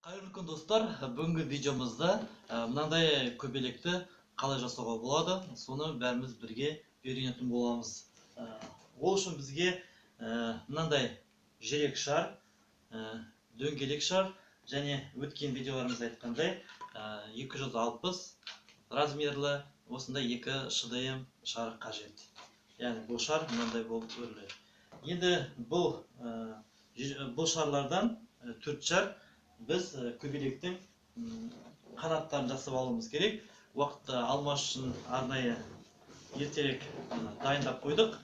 Қайырлы күн, достар! Бүгінгі видеомызда мынандай көбелекті қалай жасауға болады, соны бәріміз бірге үйренетін боламыз. Ол үшін бізге мынандай жүрек шар, дөңгелек шар және өткен видеоларымызда айтқандай 260 размерлі осындай екі ШДМ шар қажет. Яғни бұл шар мынандай болып өріледі. Енді бұл шарлардан 4 шар біз көбелектің қанаттарын жасап алуымыз керек. Уақытты алмас үшін арнайы ертерек дайындап қойдық.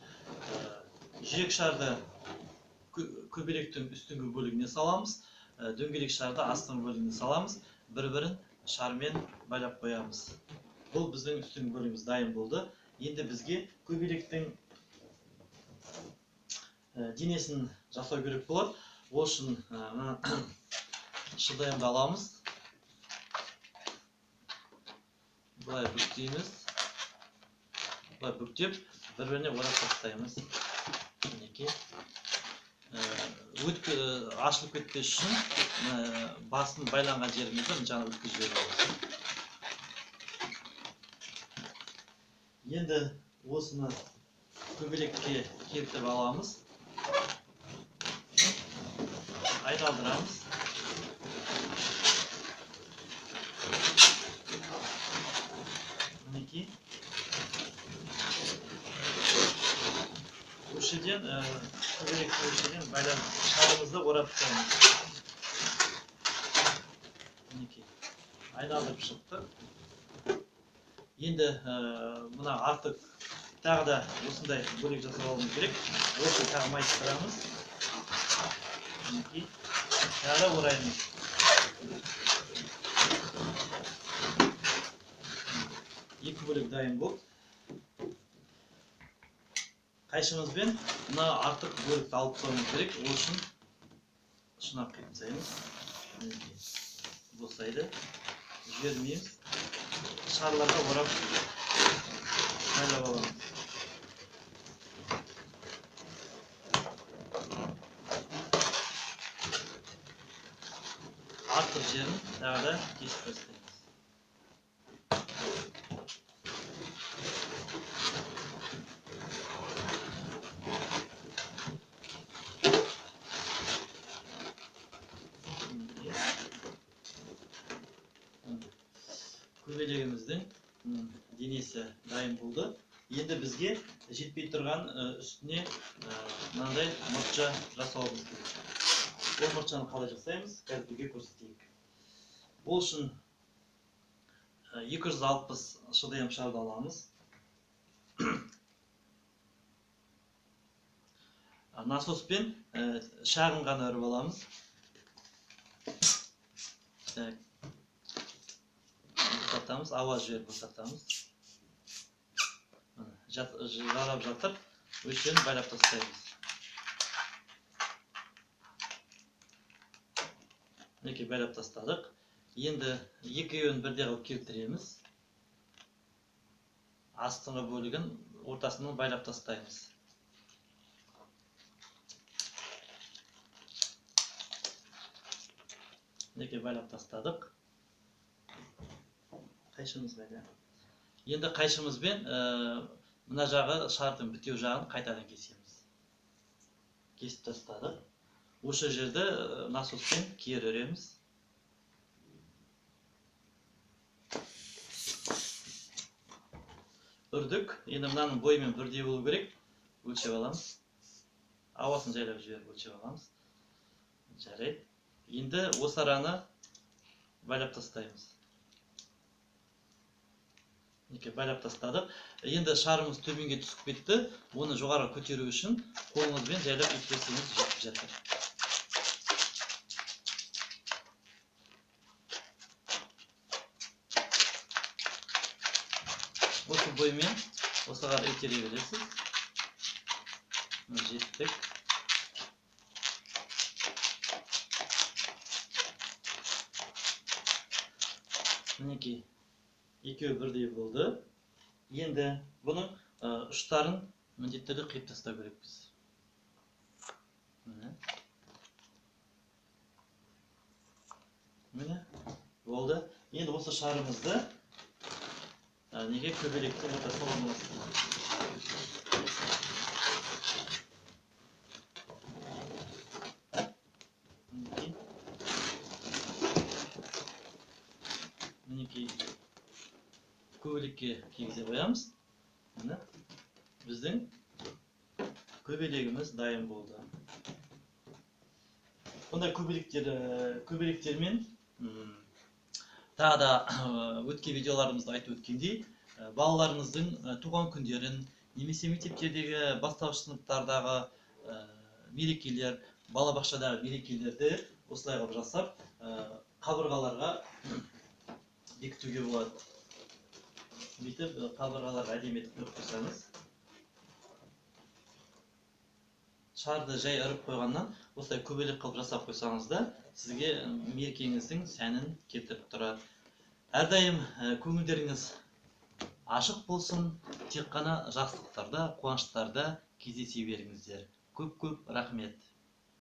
Жүрек шарды көбелектің үстіңгі бөлігіне саламыз, дөңгелек шарды астыңғы бөлігіне саламыз, бір-бірін шармен байлап қоямыз. Бұл біздің үстіңгі бөлігіміз дайын болды. Енді бізге көбелектің денесін жасау керек болады. Ол үшін мына ШДМ-ді аламыз. Былай бүктейміз. Былай бүктеп, бір-біріне орап тастаймыз. Мінекей. Ашылып кетпес үшін басын байланған жерімізді мына жағына өткізіп жібереміз. Енді осыны көбелекке келтіріп аламыз. Айналдырамыз. Мінекей. Осы жерден, көбелекті осы жерден байлап шарымызды орап тастаймыз. Мінекей. Айналдырып шықтық. Енді мына артық тағы да осындай бөлек жасап алуымыз керек. Осы тағы майыстырамыз. Мінекей. Тағы да ораймыз. Екі бөлек дайын болды. Қайшымызбен мына артық бөлікті алып тастауымыз керек. Ол үшін шынап қиып тастаймыз. Мінекей. Босайды. Жібермейміз. Шарларға орап байлап аламыз. Артық жерін тағы да кесіп тастаймыз. Көбелегіміздің денесі дайын болды. Енді бізге жетпей тұрған үстіне мынандай мұртша жасауымыз керек. Ол мұртшаны қалай жасаймыз, қазір бірге көрсетейік. Ол үшін 260 ШДМ шарды аламыз. Насоспен шағын ғана үріп аламыз. Так. Босатамыз, ауа жіберіп босатамыз. Міне, жарап жатыр. Осы жерін байлап тастаймыз. Мінекей, байлап тастадық. Енді екеуін бірдей қылып келтіреміз. Астыңғы бөлігін ортасынан байлап тастаймыз. Мінекей, байлап тастадық. Қайшымыз қайда? Енді қайшымызбен мына жағы шардың бітеу жағын қайтадан кесеміз. Кесіп тастадық. Осы жерді насоспен кері үреміз. Үрдік. Енді мынаның бойымен бірдей болу керек. Өлшеп аламыз. Ауасын жайлап жіберіп өлшеп аламыз. Жарайды. Енді осы араны байлап тастаймыз. Мінекей, байлап тастадық. Енді шарымыз төменге түсіп кетті. Оны жоғары көтеру үшін қолыңызбен жайлап итерсеңіз жетіп жатыр. Осы боймен осы қарай итере бересіз. Міне, жеттік. Мінекей, екеуі бірдей болды. Енді бұның ұштарын міндетті түрде қиып тастау керекпіз. Міне. Міне, болды. Енді осы шарымызды неге көбелектің ортасына орналастырамыз. Мінекей. Көбелекке кигізе қоямыз. Міне, біздің көбелегіміз дайын болды. Бұндай көбелектермен, тағы да өткен видеоларымызда айтып өткендей, балаларыңыздың туған күндерін немесе мектептердегі бастауыш сыныптардағы мерекелер, балабақшадағы мерекелерді осылай қылып жасап, қабырғаларға бекітуге болады. Бүйтіп қабырғаларға әдемі етіп қойып қойсаңыз, шарды жай ырып қойғаннан осылай көбелек қылып жасап қойсаңыз да, сізге мерекеңіздің сәнін келтіріп тұрады. Әрдайым көңілдеріңіз ашық болсын, тек қана жақсылықтарда, қуаныштарда кездесе беріңіздер. Көп-көп рахмет.